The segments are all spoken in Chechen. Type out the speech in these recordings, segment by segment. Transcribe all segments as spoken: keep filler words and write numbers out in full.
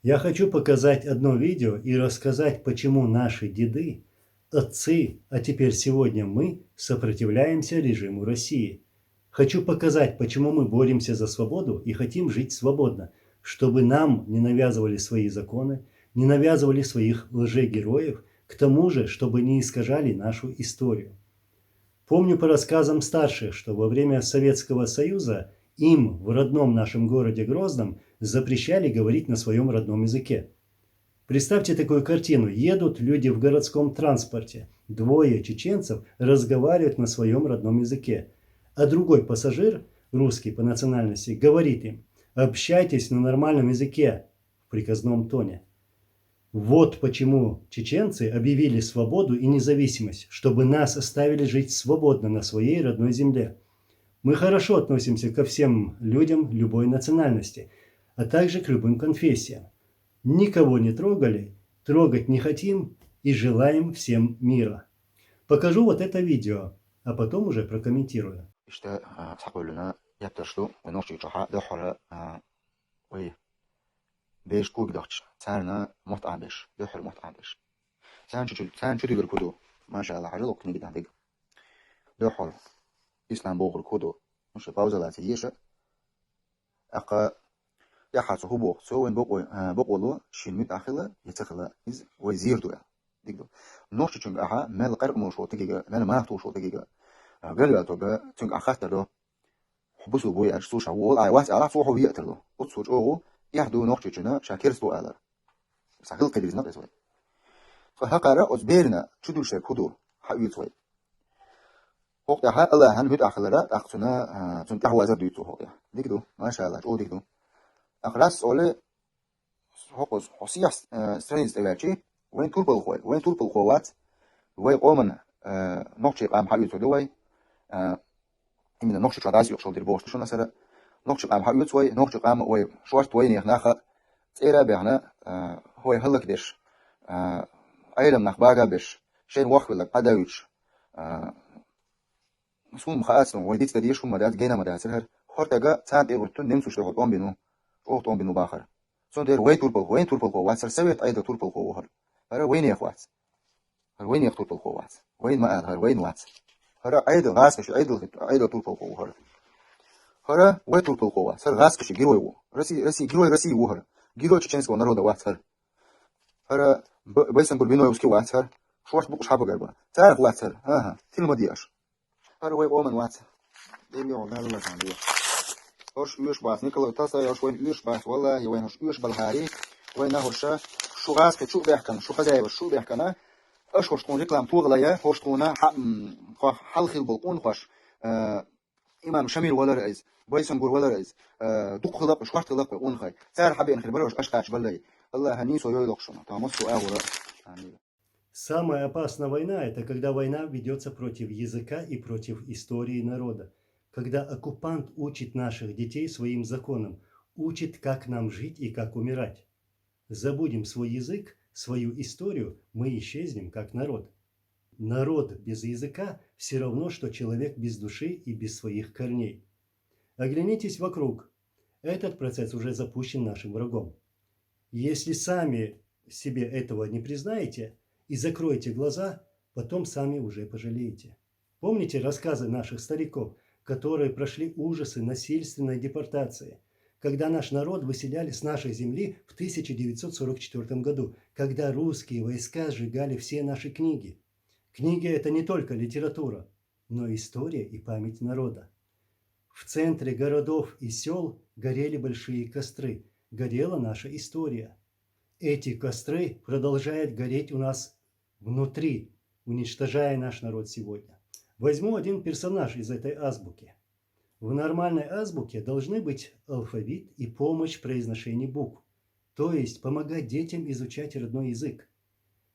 Я хочу показать одно видео и рассказать, почему наши деды, отцы, а теперь сегодня мы сопротивляемся режиму России. Хочу показать, почему мы боремся за свободу и хотим жить свободно, чтобы нам не навязывали свои законы, не навязывали своих лжегероев, к тому же, чтобы не искажали нашу историю. Помню по рассказам старших, что во время Советского Союза им в родном нашем городе Грозном запрещали говорить на своем родном языке. Представьте такую картину. Едут люди в городском транспорте. Двое чеченцев разговаривают на своем родном языке. А другой пассажир, русский по национальности, говорит им: «Общайтесь на нормальном языке», в приказном тоне. Вот почему чеченцы объявили свободу и независимость, чтобы нас оставили жить свободно на своей родной земле. Мы хорошо относимся ко всем людям любой национальности, а также к любым конфессиям. Никого не трогали, трогать не хотим и желаем всем мира. Покажу вот это видео, а потом уже прокомментирую. Иштта, а, схьакъоьллина яптарш ду, вай нохчий чохьа духхьара, а, вай бераш куг дахча, царна мотт Ӏабеш, духхьара мотт Ӏабеш. Царна чу, царна чу дуьгар куду, машалла, хьажал книги дан дег. Духхьара ислам бохур куду, ну, ше пауза лаца еша. Аха, тӀаьхьа цо хӀу боху, цо вайн бокъо, а, бокъо ло, шин муьтӀахь хила, я ца хила, иза вай зийр ду аьлла. Дика ду. Нохчичуьнга ахьа, мел къаркъа молуш волу тигига, мел мах тухуш волу тигига, а, галваьлла тога, цуьнга ахьа хаттар до. Хьо бусул бу аьлча, цо ша ву, вац аьлла, цо хьо веа тарло. Оццул чӀогӀа эхь ду нохчичуьнан ша керста ву алар. Сан хилла кхидӀа визна иза вай. Ткъа хӀокхара оцу берина чу дуьллуш дерг хӀу ду, хьан оьцу вай. ХӀокху тӀаьхьа Аллахьан муьтӀахь хилара, тӀаккха цуьнан, а, цуьнан тӀаьхьавазар дуьйцу хӀокху тӀехь. Дика ду, машалла, чӀогӀа дика ду. ТӀаккха Расцоли хӀокхуза хьо сехьа, а, страница тӀе ваьлчи, вайн турпалхой, вайн турпалхо вац, вай къоман, а, нохчий къам хьан оьцур ду вай, а, именно нохчий чохь дӀасаоьхуш волу дерг бохуш ду шуна аса. Нохчий къам хьан оьцу вай, нохчий къам вай шорта вайнех наха цӀера а баьхна, а, хӀой хӀаллакдеш, а, Ӏелам нах бага а беш, шайна вохвелларг Ӏадавича, а, хӀума хаацна, вай дицдан дезаш хӀума дац, гена ма дацара хӀара. ХӀора тӀага царна тӀе а гӀутту, немцош тӀехула тӀом бина ву, чӀогӀа тӀом бина ву бахара. Цундела вай турпалхо, вайн турпалхо вац, хӀара совет Ӏедал турпалхо ву хӀара. ХӀара вайнех вац. ХӀара вайнех турпалхо вац. Вайн ма ала, хӀара вайн вац. ХӀара Ӏедал, гӀазкхаша Ӏедал хи-, Ӏедал турпалхо ву хӀара. ХӀара вай турпалхо вац. ХӀара гӀазкхаша герой ву. Россия, Россия, герой России ву хӀара. Герой чеченского народа вац хӀара. ХӀара Б-, Байсамбур Биноевский вац хӀара. Шорта букъаш хьабагар бан. Царах вац хӀара. ХӀан-хӀа. Тилма де аша. ХӀара вай къоман вац. Дерриге гӀо далла сан де. ХӀорш оьшуш бац. Николай Тасаевич вайна оьшуш бац. Валлахи, вайна хӀорш оьшуш балхьари. Вайна хӀорша шу гӀазкхи чу а баьхкана, шу хозяева шу а баьхкана. Аша хӀорш тхуна реклама тохалая, хӀорш тхуна хьа-, м, хьо-, хьалхила болу къонахош, а, имам Шамил валара иза, Байсамбур валара иза, а, дукха хила а, шорта хила а къонахой. Цара хьабеана хир бара аша, аша кхача баллай. Аллахьа нийсо йойла шуна. Тхьамассо а агӀора. Амин. Самая опасная война — это когда война ведётся против языка и против истории народа, когда оккупант учит наших детей своим законам, учит, как нам жить и как умирать. Забудем свой язык, свою историю, мы исчезнем как народ. Народ без языка всё равно, что человек без души и без своих корней. Оглянитесь вокруг. Этот процесс уже запущен нашим врагом. Если сами себе этого не признаете и закроете глаза, потом сами уже пожалеете. Помните рассказы наших стариков, которые прошли ужасы насильственной депортации, когда наш народ выселяли с нашей земли в тысяча девятьсот сорок четвёртом году, когда русские войска сжигали все наши книги? Книги — это не только литература, но история и память народа. В центре городов и сёл горели большие костры, горела наша история. Эти костры продолжают гореть у нас внутри, уничтожая наш народ сегодня. Возьму один персонаж из этой азбуки. В нормальной азбуке должны быть алфавит и помощь в произношении букв, то есть помогать детям изучать родной язык,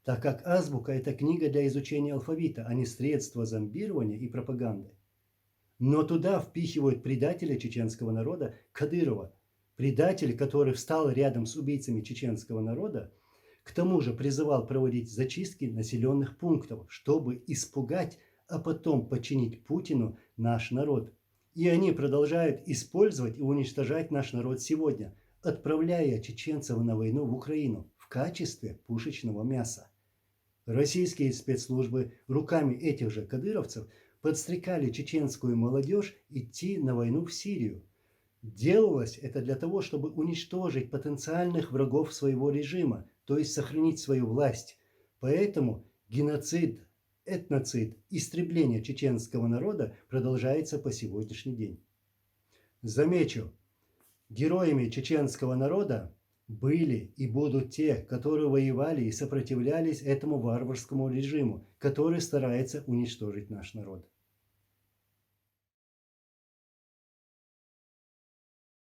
так как азбука — это книга для изучения алфавита, а не средство зомбирования и пропаганды. Но туда впихивают предателя чеченского народа Кадырова, предатель, который встал рядом с убийцами чеченского народа, к тому же призывал проводить зачистки населённых пунктов, чтобы испугать, а потом подчинить Путину наш народ. И они продолжают использовать и уничтожать наш народ сегодня. отправляя чеченцев на войну в Украину в качестве пушечного мяса. Российские спецслужбы руками этих же кадыровцев подстрекали чеченскую молодежь идти на войну в Сирию. Делалось это для того, чтобы уничтожить потенциальных врагов своего режима, то есть сохранить свою власть. Поэтому геноцид, этноцид, истребление чеченского народа продолжается по сегодняшний день. Замечу, героями чеченского народа были и будут те, которые воевали и сопротивлялись этому варварскому режиму, который старается уничтожить наш народ.